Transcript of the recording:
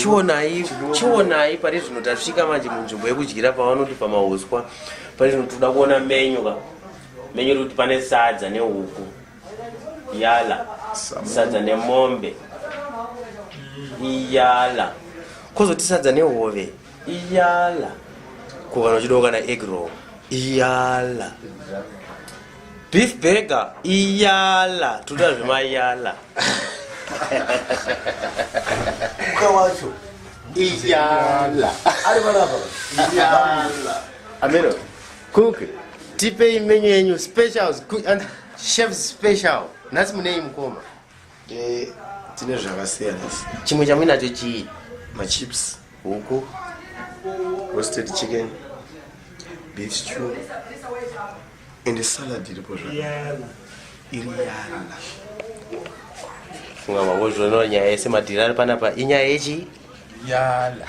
Chionai, chionai pari zvino tasvika manje munzvimbo yekudyira pavanoti pamauswa. Pari zvino toda kuona menyu ka. Menyu iri kuti pane sadza nehuku. Yala. Sadza nemombe. Iyala. Kozoti sadza nehove. Iyala. Ko kana uchidawo kana egg roll. Iyala. Beef burger. Iyala. Toda zvemayala. Kuka wacho. Iyala. Ari panapa. Iyala. Ameno. Cook. Tipei menyu yenyu specials and chef's special. Nhasi munei mukoma? Eh, tine zvakasiyana. Chimwe chamuinacho chii? Machips. Huku. Roasted chicken. Beef stew. And salad iripo zvakare. Iri yala. Funga mangozvionawo nyaya yese madhiri ari panapa inyaya yechi? Yala.